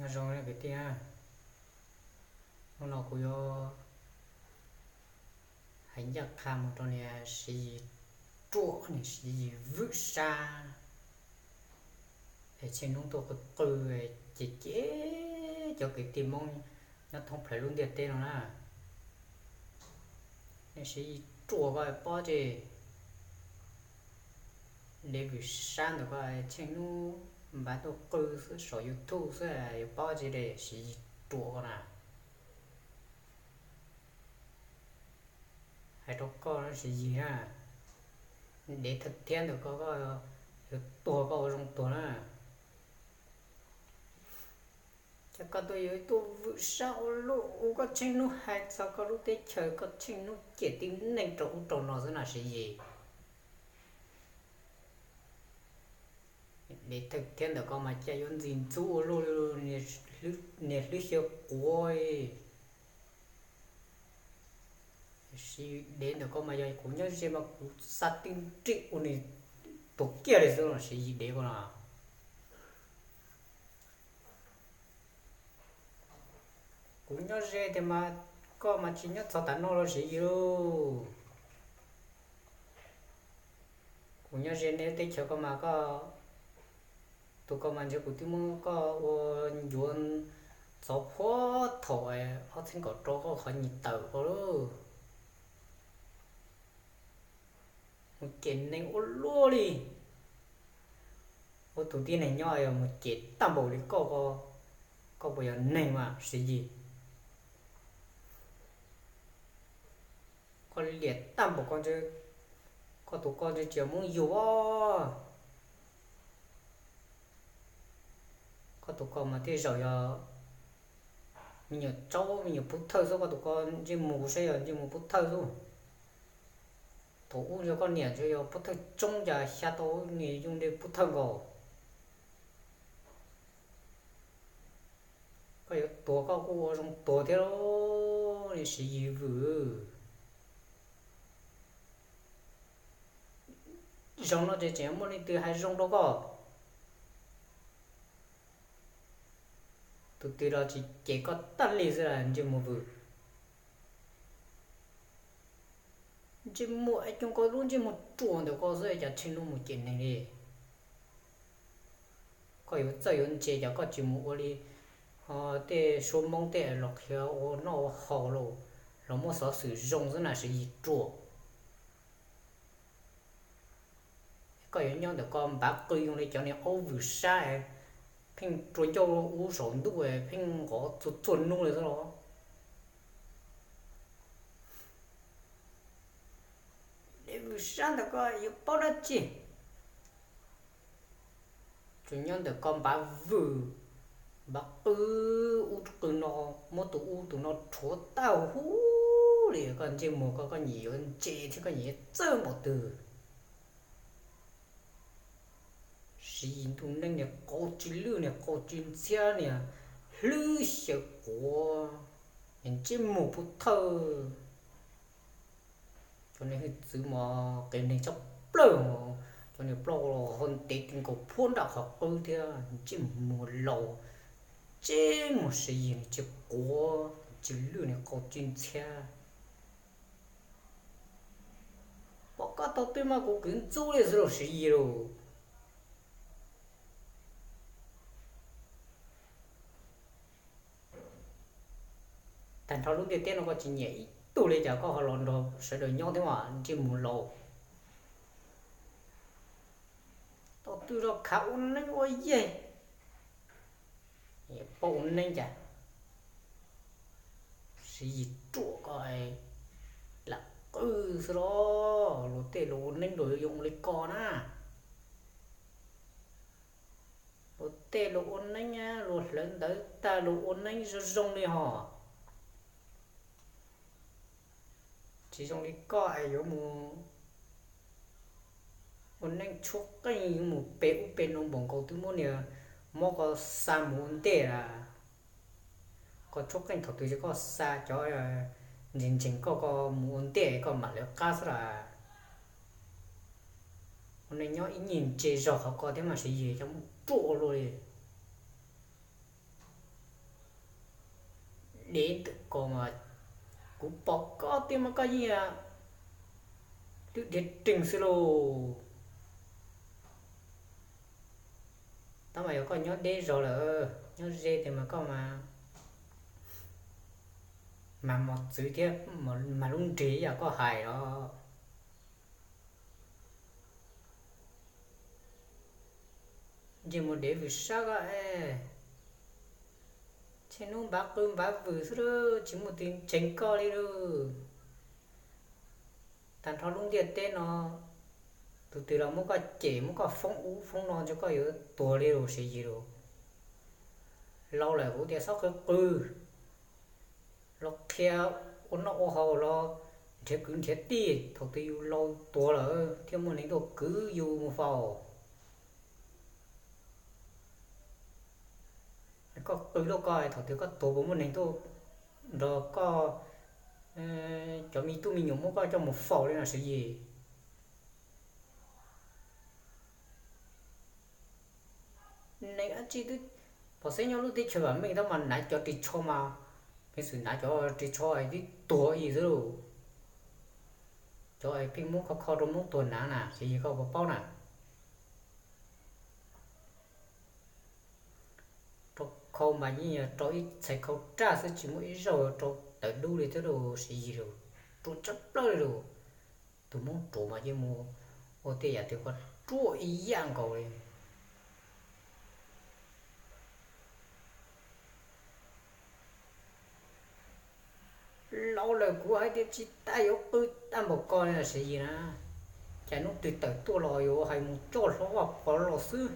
Nyob zoo kwv tij, hnub no kuv yuav hais ncaj qha mus rau niam Siv Yis ruam, niam Siv Yis vwm sab es Tsheej Hnub tuaj qw qw, ces cem cov kwv tij Hmoob nyob thoob plaws lub ntiaj teb no na. Niam Siv Yis ruam koj pob ces dev vwm sab ntawm koj, Tsheej Hnub npaj tuaj qw xwb saum YouTube xwb yuav pob tsis de, Siv Yis ruam koj na. Hais rau koj Siv Yis na, dev thawj thiab ntawm koj, koj yuav tuag koj ua zoo tuag na. Ces koj tuaj yuav tuaj vwm sab ua luaj ua koj Tsheej Hnub hais txog koj lub teb chaws, koj Tsheej Hnub cem tib neeg rau ub rau no xwb na Siv Yis. Dev thawj thiab ntawm koj mas cas yuav ntxim ntxub ua luaj, niag hlwb xyaw quav. Siv Yis dev ntawm koj mas yog kuv nyob ze mas kuv xa tib nrim ua nws tuag kiag li xwb los Siv Yis dev koj no. Kuv nyob ze tiag mas koj mas tsis nyob txog tav no los Siv Yis lauj. Kuv nyob ze nej teb chaws koj mas koj, tus koj mas ntshe kuv twb muab koj ua ncuav ntxov puag thaum ob txhiab kaum rau koj qhov nyuag tawm ko lauj. Mus cem neeg ua luaj li. Ua tus tib neeg nyob yog mus cem tag npaum li koj ko, koj puas yog neeg mas Siv Yis? Koj liam tag npaum ko, koj tus ko ntshe tsis yog Hmoob yug os. Koj tus ko mas tej zaum yog me nyuam tsaub me nyuam pub thawj xwb, koj tus ko ntsej muag kuv saib yog ntsej muag pub thawj xwb. Thaum ub ntshe koj niam ntshe yog pub thawj tsoob cas xya tau nws yooj yim pub thawj nkaus. Koj yuav tuag koj kuj ua zoo tuag thiab lauj, Siv Yis vwm. Zaum no ces tseem muaj leej twg hais zoo rau koj? Tus twg los tsis cem koj tag li xwb las ntsej muag vwm. Ntsej muag es cov ko lub ntsej muag ruam ntawm ko xwb cas Tsheej Hnub mus cem neeg li. Koj yuav txawj yuav ntse cas koj tsis mus ua li tej suab Hmoob tej los qhia ua noj ua haus los muaj xov xwm zoo xwb na Siv Yis ruam. Koj yuav nyob ntawm ko npav qw zoo li cov niag aub vwm sab, pheej rua ncauj ub saum ntuj pheej nqov txhua txhua hnub li xwb los. Dev vwm sab ntawm ko yuav paub dab tsi? Tsuas nyob ntawm ko npav vwm, npav qw ub qw no, muab tus ub tus no rhuav tag huv li. Koj ntsej muag ko koj nyiam yuav ntse thiab koj nyiam yuav txawj npaum twg? Siv Yis ntuj neej niag qau tsis lwj niag qau tsis ntxhiab niag hlwb xyaw quav, niag ntsej muag pub thawj. Cov niag hwj txwv mas qias neeg tshaj plaws, cov niag plaub los ho ntev ti nkaus puag nram qhov qwb thiab, ntsej muag laus, ntsej muag Siv Yis niag tsis quav tsis lwj niag qau tsis ntxhiab. Pom koj thaum twg mas kuv kwv ntxub li xwb lauj Siv Yis lauj. Tag nrho lub ntiaj teb no koj tsis nyiam ib tug li cas koj ho los nrog sawv daws nyob thiab mas ntsej muag laus. Thaum twg los khav ua neeb ua yaig, paub ua neeb cas. Siv Yis ruam koj lam qw xwb los, luag tej luag ua neeb luag yuav ua li ko na. Luag tej luag ua neeb luag hlawv ntawv tag luag ua neeb zoo zoo li hos. Tsis zoo li koj es yuav mus ua neeb tshuab qeej yuav mus pe ub pe no npaum nkaus twb muab niag mob ko xa mus ua ntej lawm. Koj tshuab qeej thaum twg ces koj xa cov ntseeg ntseeg koj ko mus ua ntej koj mam lawv qab xwb las. Ua neej nyob ib nyuag ntse zog qhov ko thiab mas Siv Yis cov muab ruam ua luaj li. dev ntawm ko mas kuv pom koj tiag mas koj yeej twb dhia reeg xwb lauj. Tab mas yog koj nyob deb zog lawm, nyob ze tiag mas koj mas, mas mos txwv thiab, mas lub nrig yam koj hais os. Ntsej muag dev vwm sab koj es, tsheej hnub npav qw npav vwm xwb lauj, tsis muaj tus ntseeg koj li lauj. Tag nrho lub ntiaj teb no, tus twg los muab koj cem muab koj foob ub foob no ntshe koj yuav tuag li lauj Siv Yis lauj. Laus lawm kuv tias txhob qw qw, los qhia ua noj ua haus los nrhiav kwv nrhiav tij, thaum twg yus laus tuag lawm thiaj muaj neeg tuaj kwv yus mus faus. Koj qw loj koj, thaum twg koj tuag puas muaj neeg tuaj nrog koj, cov me tub me nyuam muab koj coj mus faus li no Siv Yis? Neeg dab tsi twb pom xeeb nyob lub teb chaws vam meej tab mas hnav cov ris tsho mas, peev xwm hnav cov ris tsho es twb tuag ib xwb lauj. Cov es pheej muab kho kho rau Hmoob tuag hnav na Siv Yis, koj puas paub na? Rau khau mas yeej yog rau ib txhais khau raj xwb tsis muaj ib zaug rau tawv dub li thiab lauj Siv Yis lauj. Ruam tsab plaub li lauj. Tus Hmoob ruam mas yeej mus ua tej yam twg koj ruam ib yam nkaus li. Laus lawm kuv hais tias tsis tas yuav qw tag npaum ko li Siv Yis na. Cas hnub twg tawm tuaj los yuav hais mus coj hlo Vaj Pov los xwb.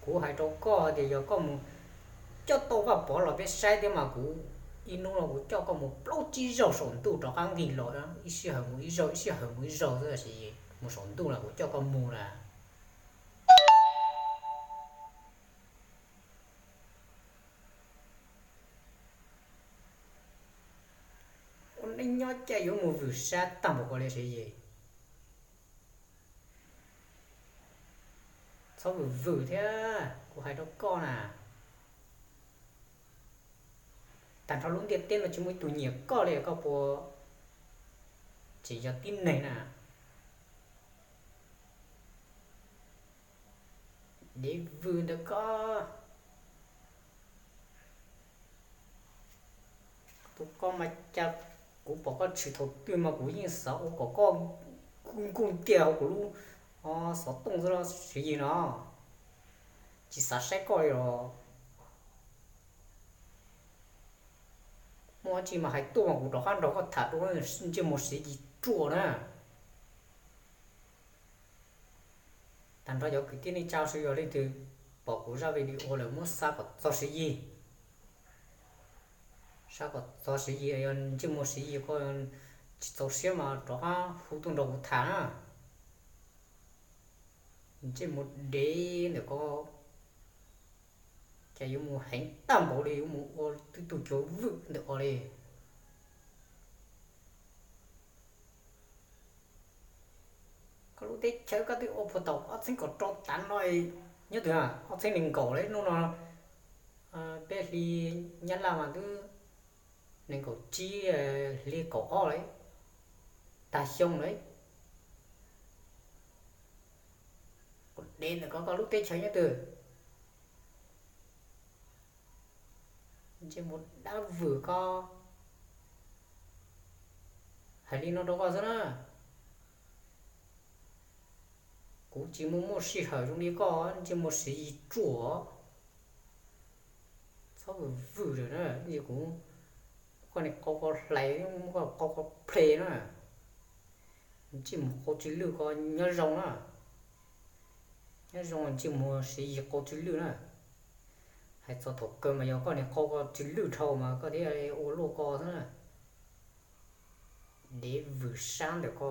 Kuv hais rau koj tias yog koj mus coj tau Vaj Pov los peb saib thiab mas kuv ib hnub no kuv coj koj mus plaub tsib zaug saum ntuj rov qab nqis los, ib sij hawm mus ib zaug ib sij hawm mus ib zaug xwb Siv Yis, mus saum ntuj los kuv coj koj mus lawm. Ua neej nyob cas yuav mus vwm sab tag npaum ko li Siv Yis. Txhob vwm vwm thiab kuv hais rau koj na. Tag nrho lub ntiaj teb no tsis muaj ib tug nyiam koj li, koj puas tseem yog tib neeg na? Dev vwm ntawm koj. Tus koj mas cas kuv pom koj tshwm thaum twg mas kuv yeej xav ua kom koj nkuj ntiag hauv kuv lub xov tooj xwb los Siv Yis no, tsis xav saib koj li os. Muaj dab tsi mas hais tuaj mas kuv rov qab nrog koj tham dua, ntsej muag Siv Yis ruam na. Tag nrho cov kwv tij neej tsa sawv daws, yog leej twg pom kuv zaj video lawm muab xa kom txog Siv Yis, xa kom txog Siv Yis, yog ntsej muag Siv Yis koj tsis txaus siab mas rov qab hu tuaj nrog kuv tham na. Ntsej muag dev ntawm koj, cas yuav mus heev tag npaum li, yuav mus ua twb tug cov vwm ntawm ko li. Koj lub teb chaws koj twb ua puag thaum ob txhiab kaum rau tav no, nyob twg ob txhiab nees nkaum li, hnub no peb hli Nyab Laj mas twb nees nkaum tsib, hli kaum ob li, tag xyoo lawm. Ua dev ntawm koj, koj lub teb chaws nyob twg? Ntsej muag dab vwm koj. Hais li no rau koj xwb na, kuv tsis muaj muaj sij hawm zoo li koj ntsej muag Siv Yis ruam. Txhob vwm vwm lawm na, kuv muab koj niag qau ko hlais, muab koj qau ko ple na. Ntsej muag qau tsis lwj ko, nyob zoo na. Nyob zoo ntsej muag Siv Yis qau tsis lwj na. Hais txog thaum kawg mas yog koj niag qau ko tsis lwj dhau mas koj thiaj ua luaj ko xwb na. Dev vwm sab ntawm ko.